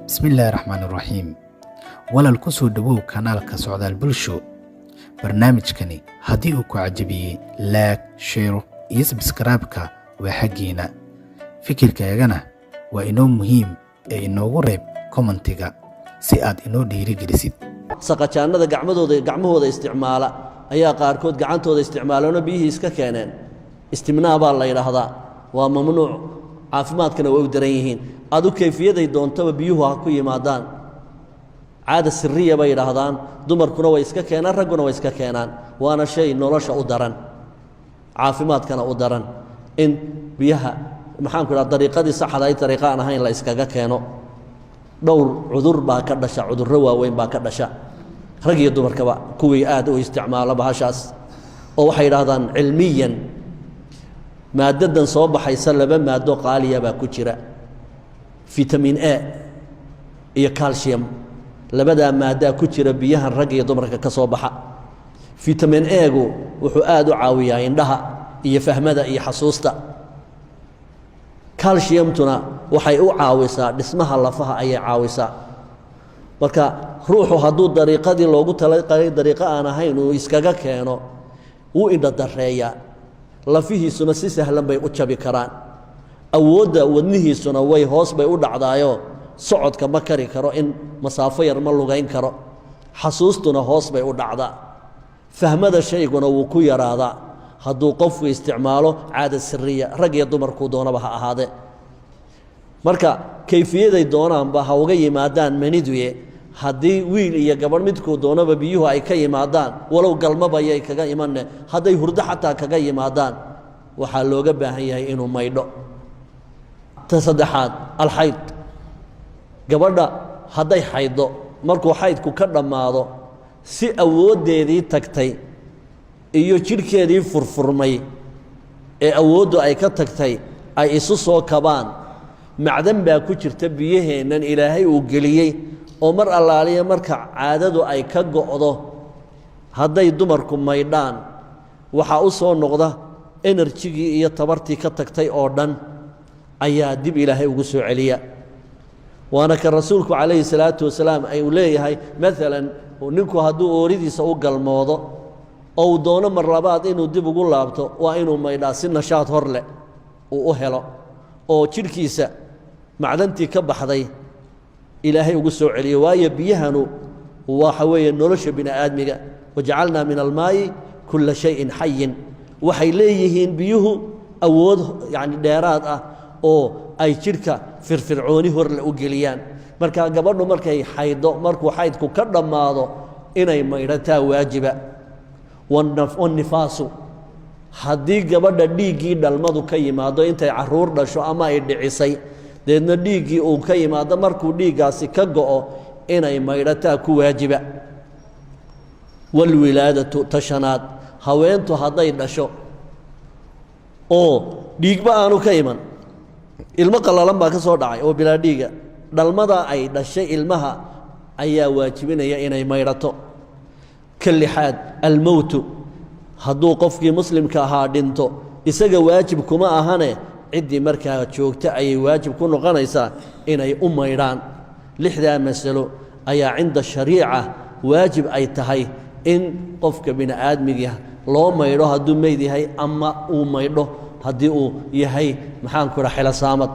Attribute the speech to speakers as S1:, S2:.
S1: Bismillaahi raxmaani raxiim. Walaal, ku soo dhowow kanaalka Socdaal Bulsho. Barnaamijkani haddii uu ku cajabiyey, like, share iyo subscribe-ka waa xaggiina. Fikirkaagana waa inoo muhiim ee inoogu reeb comment-iga si aad inoo dhiirigelisid.
S2: Saqajaannada gacmadooda gacmahooda isticmaala ayaa qaarkood gacantooda isticmaaleenoo biyihii iska keeneen. Istimnaa baa la yidhaahdaa, waa mamnuuc, caafimaadkana way u daran yihiin. Adu kayfiyaday doontaba biyuhu ha ku yimaadaan, caada siriya bay yidhaahdaan. Dumarkuna way iska keenaan, ragguna way iska keenaan, waana shay nolosha u daran, caafimaadkana u daran in biyaha, maxaanku idhaha, dariiqadii saxda dariiqa aan ahayn la iskaga keeno. Dhowr cudur baa ka dhasha, cudurro waaweyn baa ka dhasha, rag iyo dumarkaba kuwii aad u isticmaalo bahashaas. Oo waxay yidhaahdaan cilmiyan, maaddadan soo baxaysa laba maaddo qaaliya baa ku jira, vitamin A iyo calcium. Labadaa maaddaa ku jira biyahan rag iyo dumarka ka soo baxa. Vitamin A-gu wuxuu aad u caawiyaa indhaha iyo fahmada iyo xasuusta. Calciumtuna waxay u caawisaa dhismaha lafaha ayay caawisaa. Marka ruuxu hadduu dariiqadii loogu talagalay dariiqo aan ahayn uu iskaga keeno, wuu indha dareeyaa, lafihiisuna si sahlan bay u jabi karaan, awoodda wadnihiisuna way hoos bay u dhacdaayo, socodka ma kari karo, in masaafo yar ma lugayn karo, xasuustuna hoos bay u dhacdaa, fahmada shayguna wuu ku yaraadaa hadduu qofku isticmaalo caada siriya, rag iyo dumarkuu doonaba ha ahaadee. Marka kayfiyaday doonaanba ha uga yimaadaan maniduye, haddii wiil iyo gabadh midkuu doonaba biyuhu ay ka yimaadaan, walow galmabayay kaga imanne, hadday hurdo xataa kaga yimaadaan, waxaa looga baahan yahay inuu maydho. Ta saddexaad, alxayd. Gabadha hadday xayddo, markuu xaydku ka dhammaado, si awooddeedii tagtay iyo jidhkeedii furfurmay ee awooddu ay ka tagtay ay isu soo kabaan, macdan baa ku jirta biyaheennan Ilaahay uu geliyey oo mar allaaliya marka caadadu ay ka go'do, hadday dumarku maydhaan, waxaa u soo noqda energy-gii iyo tabartii ka tagtay oo dhan ayaa dib Ilaahay ugu soo celiya. Waana ka Rasuulku calayhi salaatu wasalaam ay uu leeyahay, maalan, ninku hadduu ooridiisa u galmoodo oo uu doono mar labaad inuu dib ugu laabto, waa inuu maydhaa si nashaad hor leh uu u helo oo jidhkiisa macdantii ka baxday Ilaahay ugu soo celiyo. Waayo, biyahanu waxa weeye nolosha bini aadmiga. Wajacalnaa min almaa'i kulla shayin xayin. Waxay leeyihiin biyuhu awood yacni dheeraad ah oo ay jidhka firfircooni horle u geliyaan. Marka gabadhu markay xaydo, markuu xaydku ka dhammaado, inay maydhataa waajiba. Wannifaasu, haddii gabadha dhiiggii dhalmadu ka yimaado, intay caruur dhasho ama ay dhicisay, deedna dhiiggii uu ka yimaado, markuu dhiiggaasi ka go'o, inay maydhataa ku waajiba. Walwilaadatu, tashanaad, haweentu hadday dhasho oo dhiigba aanu ka iman, ilmo qallalan baa ka soo dhacay oo bilaa dhiiga, dhalmadaa ay dhashay ilmaha ayaa waajibinaya inay maydhato. Ka lixaad, almowtu. Hadduu qofkii muslimka ahaa dhinto, isaga waajib kuma ahane, ciddii markaa joogta ayay waajib ku noqonaysaa inay u maydhaan. Lixdaa masalo ayaa cinda shariica waajib ay tahay in qofka bini aadmiga loo maydho hadduu meyd yahay, ama uu maydho haddii uu yahay, maxaanku idhaha, xilosaamad.